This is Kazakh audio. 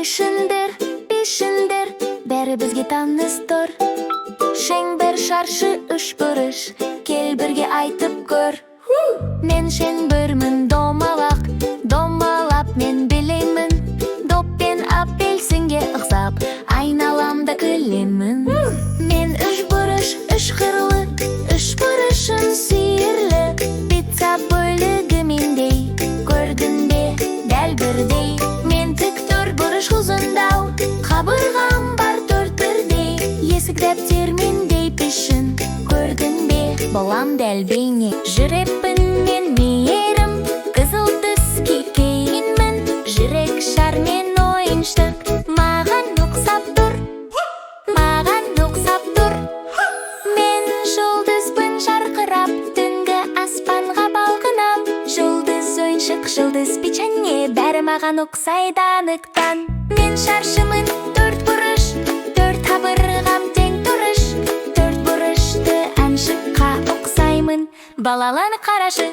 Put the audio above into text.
Пішіндер, пішіндер, бәрі бізге таныс тұр. Шеңбер, шаршы, үшбұрыш, кел, бірге айтып көр. Мен шеңбермін, домалақ, домалап мен билеймін. Доп пен апельсинге ұқсап, айналамда күлемін. Мен үшбұрыш, үш қырлы, үш бұрышым сүйірлі. Пицца бөлігі мендей, көрдің бе, дәл бірдей. Мен тік төртбұрыш, ұзындау, қабырғам бар төрт бірдей. Есік, дәптер мендей пішін, көрдің бе, болам дәл бейне. Жүрекпін мен, мейірім, қызыл түске киінмін. Жүрек, шар мен ойыншық маған ұқсап тұр, маған ұқсап тұр. Мен жұлдызбын, жарқырап, түнгі аспанға балқынам. Жұлдыз ойыншық, жұлдыз печенье, бәрі маған ұқсайды анықтан. Мен шаршымын, төрт бұрыш, төрт қабырғам тең тұрыш. Төрт бұрышты ойыншыққа ұқсаймын, балаланы қарашы.